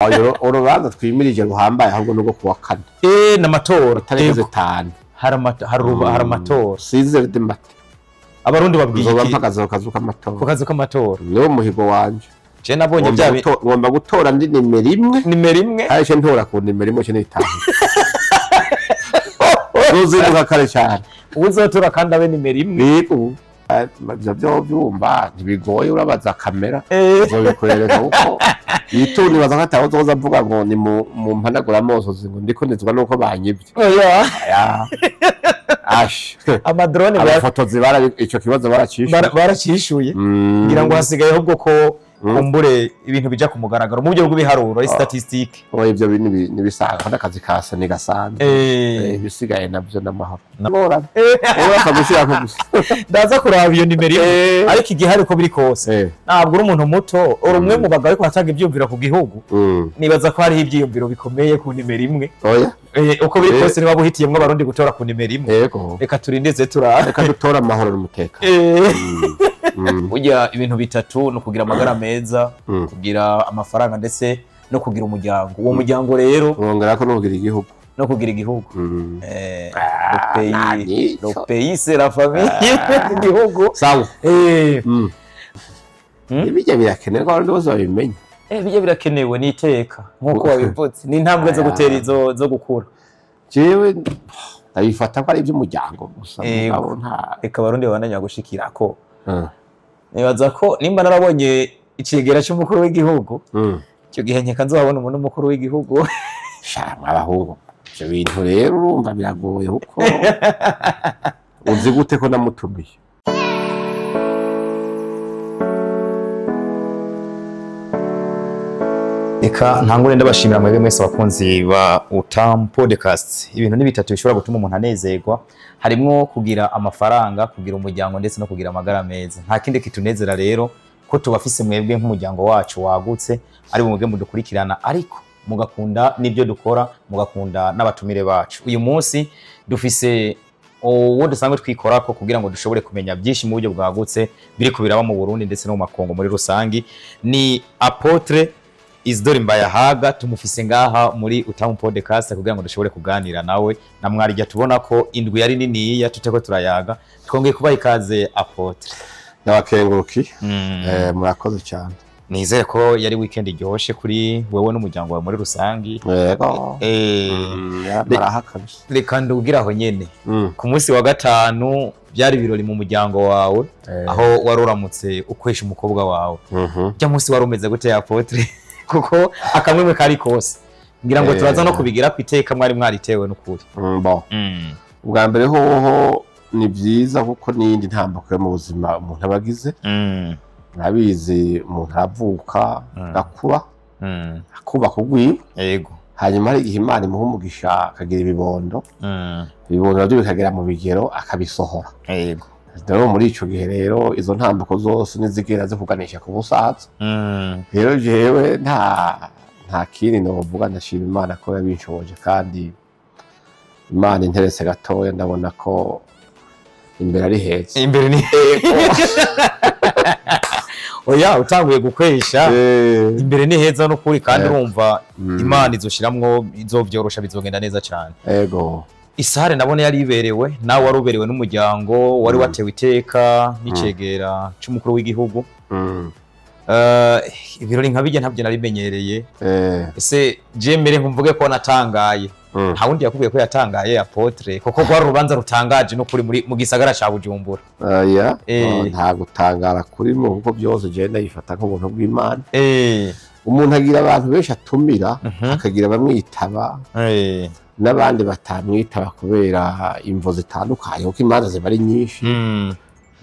Urubanza twimirije ruhambaye ahubwo nubwo kuwa kane. N'amatora. Itariki 5. Hari amatora. Size de mate. Abarundi babwiye iki? Mpagaze ku kazu k'amatora. Ku kazu k'amatora. Niwo muhigo wanje. Je nabonye bya ngomba gutora ndi nimero imwe. Nimero imwe? Aje ntora ku nimero imwe cyo nitanga. Uzinduka kare cyane. Uzotora kandi abe nimero imwe. Yego. Ivyo byo byumva ntibigoye urabaza kamera. Uzobikwereka uko ituni baza kata uzoza mvuga ngo ni mu mpanagura amosozi ngo ndiko nizwa nuko banyivye. Oya. Ash. Amadrone abafotozi bara ico kibazo baracishuye. Baracishuye. Ngira ngo hasigaye ahubwo ko kumbure ibintu bija ku mugaragaro mu buryo bw'ibiharuro ari statistique. Oya ivyo bintu nibisanzwe n'akazi kase ni gasanzwe. Ibisigaye navyo n'amahoro. Ngora. Ora kagushira ko gusa. Ndaza kuraba iyo nimero imwe ariko igihari ko biri kose. Ntabwo uri umuntu muto, uri umwe mu bagabo ariko atanga ivyumviro ku gihugu. Nibaza ko hariho ivyiyumviro bikomeye ku nimero imwe. Oya. Uko biri kose niba buhitiyemwo abarundi gutora ku nimero imwe. Reka turindeze turara. Reka dutora amahoro n'umutekano. Burya ibintu bitatu no kugira amagara meza, kugira amafaranga ndetse no kugira umuryango. Uwo muryango rero wongera ko no kugira igihugu. No kugira igihugu. Le pays c'est la famille. Igihugu. Sawa. Ibijya birakenerwa abantu bose babimenye. Bijya birakenewe ni iteka nkuko wabivutse. Ni intambwe zo gutera izo zo gukura. Jewe ndabifata ko ari iby'umuryango gusa mugabo nta reka abarundi babandanya gushikira ko. Nibaza ko nimba narabonye icegera cy'umukuru w'igihugu icyo gihe nkeka nzabona umuntu mukuru w'igihugu. Sha mwabahungu ivyo bintu rero urumva biragoye kuko uzi gute ko namutumiye. Eka ntangure ndabashimira mwebwe mwese abakunzi ba Utam Podcast. Ibintu ni bitatu bishobora gutuma umuntu anezerwa, harimwo kugira amafaranga, kugira umuryango ndetse no kugira amagara meza. Nta kindi kitunezera rero ko tubafise mwebwe nk'umuryango wacu wagutse, ari mwebwe mudukurikirana ariko mugakunda n'ibyo dukora, mugakunda n'abatumire bacu. Uyu munsi dufise uwo dusanzwe twikorako kugira ngo dushobore kumenya byinshi mu buryo bwagutse biri kubiraba mu Burundi ndetse no mu makongo muri rusangi. Ni Apotre Isidore Mbayahaga, tumufise ngaha muri Utamu Podcast kugira ngo dushobore kuganira nawe. Na mwarijya tubona ko indwi yari niniya tuteko turayaga. Twongeye kubaha ikaze Apotre. Ndabakenguruki. Murakoze cyane. Nizere ko yari weekend iryoshe kuri wewe n'umuryango wawe muri rusangi. Yego. Reka ndugira aho nyene. Ku munsi wa gatanu byari birori mu muryango wawe aho waruramutse ukwesha umukobwa wawe. Cya munsi warumeze gute Apotre? Kuko akamwemwe kari kose ngira ngo turaza no kubigira kwiteka mwari mwaritewe n'ukuri. Bon. Ubwa mbere hoho ni byiza kuko nindi ntambako yo mu buzima umuntu abagize. Murabizi umuntu aravuka agakura akubaka ugwiwe. Yego. Hanyuma hari igihe Imana imuha umugisha akagira ibibondo. Ibibondo navyo bikagera mu bigero akabisohora. Yego. Rero muri ico gihe rero izo ntambako zose nizigera zikuganisha ku busaza. Rero jewe nta kindi novuga, ndashima Imana ko yabinshoboje kandi Imana interese gatoya ndabona ko imbere ari heza. Imbere ni oya utanguye gukwesha imbere ni heza no kuri kandi urumva Imana izoshiramwo izovyorosha bizogenda neza cyane. Yego. Isare nabone yari iberewe nawe wari uberewe n'umuryango wari watewe iteka n'icegera c'umukuru w'igihugu. Ibirori nka bijya ntabyo narimenyereye. Ese je mere nkumvuge ko natangaye. Nta wundi yakubwiye ko yatangaye Apotre kuko rwari urubanza rutangaje no kuri muri mu gisagara ca Bujumbura. Oya nta gutangara kurimo kuko byose je ndayifata nk'ubuntu bw'Imana. Umuntu agira abantu benshi atumira akagira bamwitaba n'abandi batamwitaba kubera imvo zitandukanye kuko imanza ziba ari nyinshi.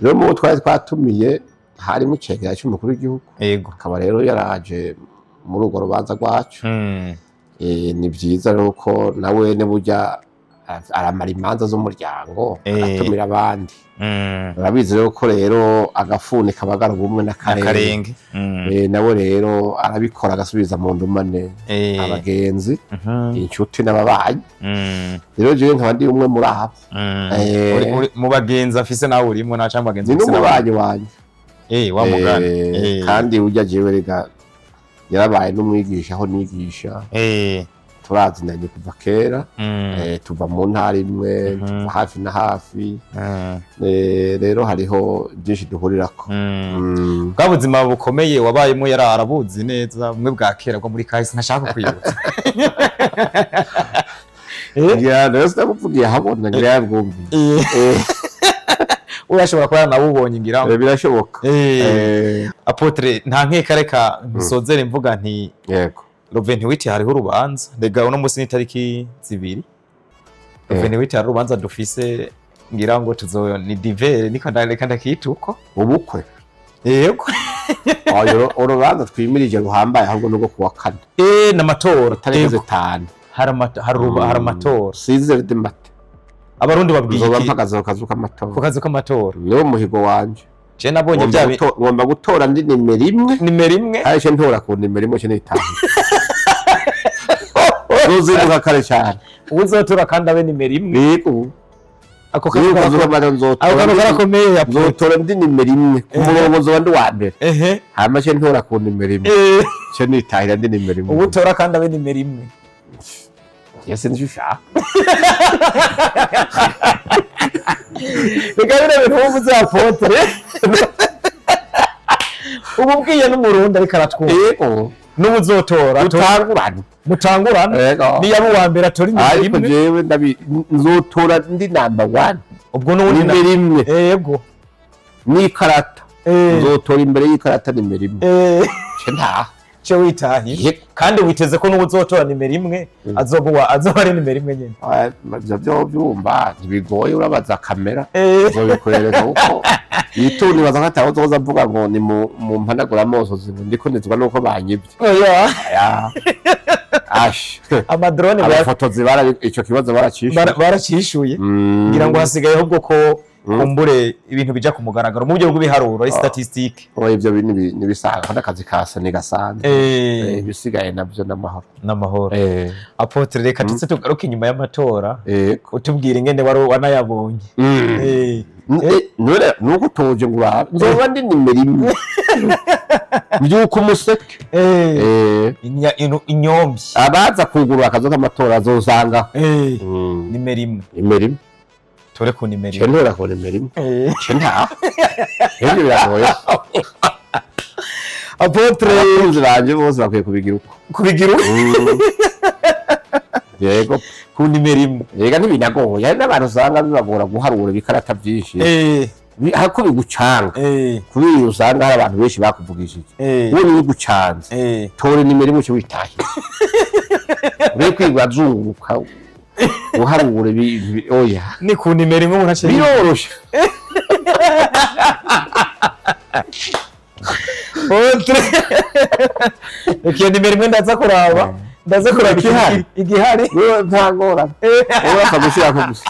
Rero mu twari twatumiye harimo icegera cy'umukuru w'igihugu. Akaba rero yaraje muri urwo rubanza rwacu. Ni byiza rero ko nawe ne burya aramara imanza z'umuryango atumira abandi. Urabizi rero ko rero agafuni kabagara ubumwe n'akarenge. Nawe rero arabikora agasubiza mu ndumane abagenzi, inshuti n'ababanyi. Rero jewe nkaba ndi umwe muri abo. Mu bagenzi afise nawe urimo na cyangwa bagenzi afise n'umubanyi wanje. Wa mugani. Kandi urya jewe rega Yarabaye n'umwigisha aho nigisha. Turazinanye kuva kera. Tuva mu ntara imwe, tuva hafi na hafi. Rero hariho byinshi duhurirako. Bwa buzima bukomeye wabayemo yari arabuzi neza, bumwe bwa kera bwo muri kahise ntashaka kwibutsa. Ngira rero sinamuvugiye habona, ngira yabwumviye. Urashobora kuba yaranabubonye ngira ngo. Birashoboka. Apôtre, nta nkeka, reka nsozere mvuga nti Yego. le 28 hariho urubanza. Ndega uno munsi ni tariki 2. Le 28 hari urubanza dufise, ngira ngo tuzo ni divers, niko ndareka ndakita uko. Ubukwe. Yego. Oyo urubanza twimirije ruhambaye ahubwo nubwo kuwa kane. N'amatora. Tariki Yego. 5. Hari amatora. 6h du matin. Abarundi babwiye Nzoba iki? mpagaze ku kazu Ku k'amatora. kazu k'amatora. Niwo muhigo wanje. Je nabonye Ngomba bya ngomba gutora ndi nimero 1. Nimero 1. Kandi ce ntora ku nimero 1 ce nitanu. Nzozinduka kare cyane. Uzotora kandi abe nimero 1. Yego. Ako kantu Niyo kazu k'amatora nzotora. Ako kantu karakomeye, Apôtre. Nzotora ndi nimero 1. Ku murongo nzoba ndi uwa mbere. Hama ce ntora ku nimero 1. Ce nitahira ndi nimero 1. Ubutora kandi abe nimero 1. Yese nicyo ushaka. Reka bino bintu ubuze, Apôtre. Ubu ubwiye n'umurundi ariko aratwumva. Yego. N'ubuzotora Utangurane. Mutangurane. Yego. Niyo aba uwa mbere atora nimero Ariko 1. jewe nzotora ndi number 1. Ubwo n'ubundi Nimero 1. Yego. N'ikarata. Nzotora imbere y'ikarata nimero 1. Ce ntaha. Ce witahiye. Yego. Kandi witeze ko n'ubuzotora nimero 1 azoba uwa azoba ari nimero 1 nyene. Ivyo byo byumva ntibigoye, urabaza kamera. Nzobikwereka kuko yitu nibaza ko ataho uzoza mvuga ngo ni mu mpanagura amosozi ngo ndiko nizwa nuko banyivye. Oya. Aya. Ash. Amadrone Abafotozi bara ico kibazo baracishe. Baracishuye. Ngira ngo hasigaye ahubwo ko kumbure ibintu bija ku mugaragaro mu buryo bw'ibiharuro, ari statistique. Oya, ivyo bintu nibisanzwe n'akazi ka soni gasanzwe. Ibisigaye navyo n'amahoro. N'amahoro. Apôtre, reka tuze tugaruke inyuma y'amatora. Yego. Utubwira ingene wari wanayabonye. None nuko utoje ngo urabe nzoba ndi nimero 1 mbyuka umuseke. Inyombi. Abaza kugurura akazu k'amatora azosanga Nimero 1. Nimero 1. Tore ku nimero Ce 1. ntora ku nimero 1. Ce ntaha, ibyo biragoye. Apôtre, abakunzi banje bose bakwiye kubigira uko. Kubigira uko. Yego. Ku nimero 1. Yega, ntibinagoye, hari n'abantu usanga bibagora guharura ibikarata byinshi. Hako bigucanga kubera usanga hari abantu benshi bakuvugishije. Wowe niwe gucanze, tora nimero 1 uce witahira, ure kwigwa azunguruka uharura oya. Ni ku nimero 1 umuntu aciye. Biroroshe. Apôtre, reka iyo nimero 1 ndaza kuraba Igihari. Igihari. Wewe nta ngorane, wowe apfa gushirako gusa.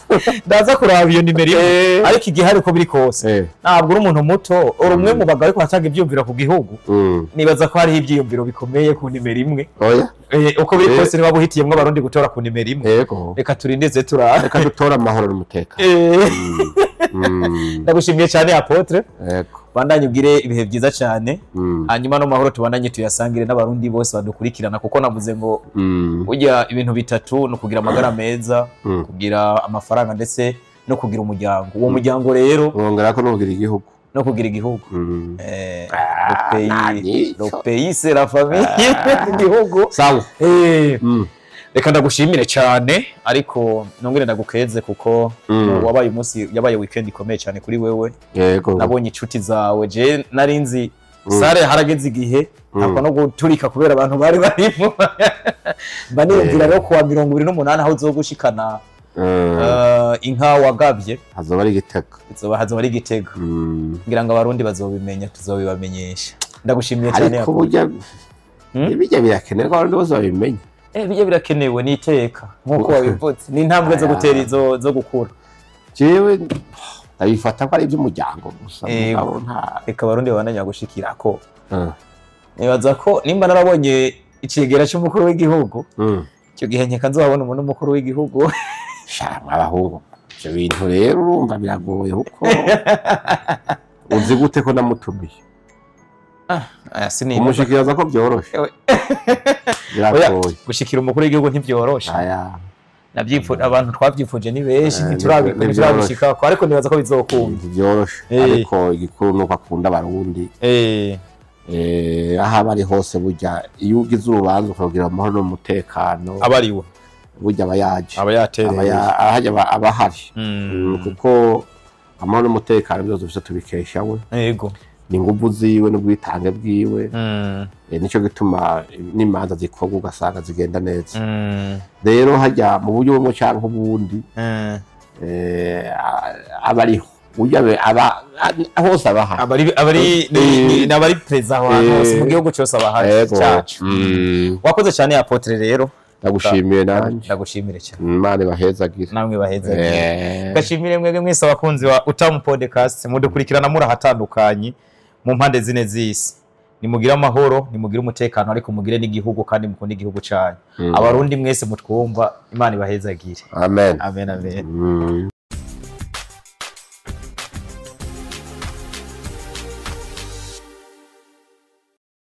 Ndaza kuraba iyo nimero 1. Ariko igihari uko biri kose, ntabwo uri umuntu muto, uri umwe mu bagabo ariko batanga ibyiyumviro ku gihugu. Nibaza ko hariho ibyiyumviro bikomeye ku nimero 1. Oya. Uko biri kose niba buhitiyemwo abarundi gutora ku nimero 1. Yego. Reka turindeze turabe. Reka dutore amahoro n'umutekano. Ndagushimiye cyane, Apôtre. Yego. Bandanye ugire ibihe byiza cyane. Hanyuma no mahoro tubandanye tuyasangire n'abarundi bose badukurikirana, kuko navuze ngo burya ibintu bitatu ni ukugira amagara meza, kugira amafaranga ndetse no kugira umuryango. Uwo muryango rero Wongera ko nugira igihugu. No kugira igihugu. Ah, Le pays, nico. le pays c'est la famille, igihugu. Sawa. Reka ndagushimire cyane, ariko nongere ndagukeze kuko wabaye umunsi, yabaye weekend ikomeye cyane kuri wewe. Yego. Nabonye inshuti zawe, je nari nzi sare harageze igihe ntabwo no guturika kubera abantu bari barimo. Mba niyumvira rero kuwa 28 aho uzogushikana inka wagabye. Hazoba ari igitego. Izoba hazoba ari igitego. Ngira ngo abarundi bazobimenya, tuzobibamenyesha. Ndagushimiye cyane. Ariko burya ibijya birakenerwa abantu bose babimenye. Bijya birakenewe, ni iteka nk'uko wabivuze, ni intambwe zo gutera izo zo gukura. Jewe ndabifata ko ari iby'umuryango gusa, Yego. mugabo nta Reka abarundi babandanya gushikira ko nibaza ko nimba narabonye icegera cy'umukuru w'igihugu, icyo gihe nkeka nzabona umuntu w'umukuru w'igihugu. Sha abahungu, ivyo bintu rero urumva biragoye, kuko uzi gute ko namutumiye? Aya, sinibaza. Umushikiriza ko byoroshe? Ewe. Biragoye. Gushikira umukuru w'igihugu ntibyoroshe. Aya. Abantu twabyifuje ni benshi, Ntivyoroshe. ntiturabishikako, ariko nibaza ko bizokunda. Ntibyoroshe, ariko igikuru nuko akunda Abarundi. Aho aba ari hose, burya iyo ugize urubanza ukarugira amahoro n'umutekano, aba ari we. Burya aba yaje. Aba yatereye. Ahajya aba ahari. Kuko amahoro n'umutekano byose dufise tubikesha we. Ni inguvu ziwe n'ubwitange bwiwe. Nico gituma n'imanza zikorwa ugasanga zigenda neza. Rero hajya mu buryo bumwe canke ubundi, aba ariho. Burya aba hose, aba ahari. Abari ni abari perezida aho hantu hose mu gihugu cyose, aba ahari cyacu. Wakoze cyane, apôtre, rero. Ndagushimiye nanjye. Ndagushimire cyane. Imana ibahezagire. Namwe bahezagire. Gashimire mwebwe mwese abakunzi wa Utamu Podcast mudukurikirana muri ahatandukanye mu mpande zine z'isi. Nimugire amahoro, nimugire umutekano, ariko mugire n'igihugu kandi mukunde igihugu cyanyu. Abarundi mwese mutwumva, Imana ibahezagire. Amen. Amen, amen.